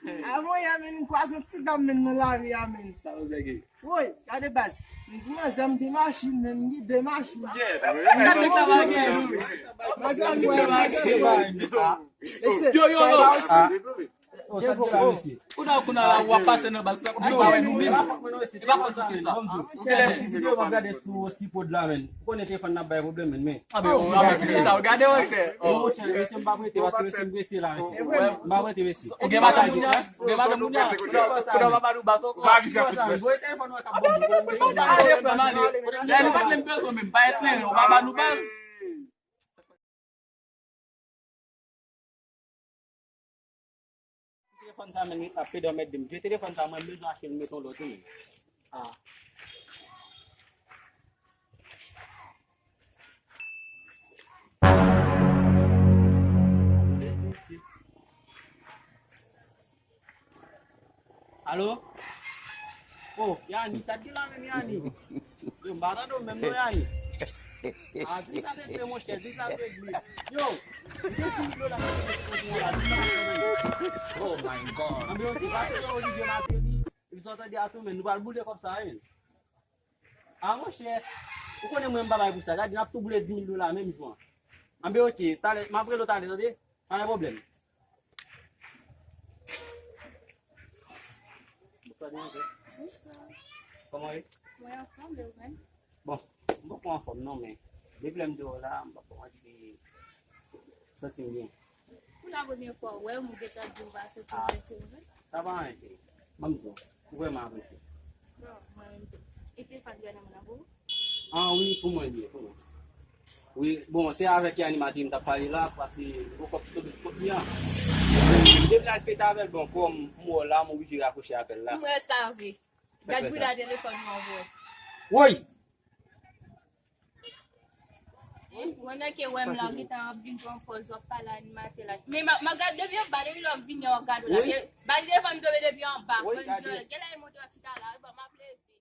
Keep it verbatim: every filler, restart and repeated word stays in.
Avan yè, men, m kwaze yon ti dam, men, nan lari a, men. Sa yo zège. Woy, gade baz. M di manzè m gen machin, men, m gen de machin. Manzè m wè, manzè m wè. Mesye, yo, yo, sa yo. Kounye a, kounye a, w ap pase nan bal, sa, sa pa wè nou menm. E pa fòt ou ki sa. Ou gen lè ti videyo m ap gade sou Oski Pod la, men. Ou konnen telefòn nan ap bay pwoblèm, men, men. A, men, ou ap fè chita, ou gade, ou fè. Non, monchè, mesye, m pa prete, paske mesye, m prese la, mesye. M pa prete, mesye. Ou gen madanm kounye a? Ou gen madanm kounye a? Kounye a, w ap ba nou bas ankò. Voye telefòn nan kap bon. Gade, frè m, ale. Lè nou pa t menm bezwen menm, pa et lè, ou pa ba nou bas. Telefòn sa, men, ap pede anmède m. Je telefòn sa, mwen bezwen achte l, m met yon lòt, wi, men. Ah. Alo? Oh, Yani, sa t gen la menm, Yani? Yo, m pa tande w menm non, Yani. A, di sa te vle, monchè, di sa te vle. Yo, m te di m yo la, m te di m yo la, di sa te vle. Oh my God. Anben, yo di, pase yo Olivier Martelly, epi sa w tande a tou, men nou pral boule kòb sa, wi. A, monchè, ou konnen mwen m pa bay pou sa. Gade, n ap tou boule dis mil dola menm jou an. Anben, oke, talè, m ap rele w talè, tande? Pa gen pwoblèm. Bonswa, Deyanjè. Bonswa. Kòman w ye? Mwen anfòm, e ou menm? Bon, m poko anfòm non, men depi lè m te wè w la, m pa kòmanse santi m byen. Pou la premyè fwa w wè m, ou gentan di w pa santi w byen, se vre? Sa pa anyen, cheri. Ban m di w, ou vrèman apresye. Bon, mwen menm tou. E telefòn Joanna nan men w? Ah wi, pou mwen li ye, pou mwen. Wi, bon, se avèk Yani Martelly m t ap pale la, paske gwo kòb ki tonbe sou kont li an. Depi l al fete avè l, bon, kòm m wè w la, m oblije rakwoche apèl la. M wè sa vre. Gad bouda telefòn ou an vre. Woy! Mwen nan ke wè m la, ou gentan ap vin pran pòz, w ap pale animatè la. Men m ap gade depi anba, depi lè w ap vini an, w ap gade w la. Bal telefòn tonbe depi anba. Genlè e monte yon ti talè, bon, m ap leve.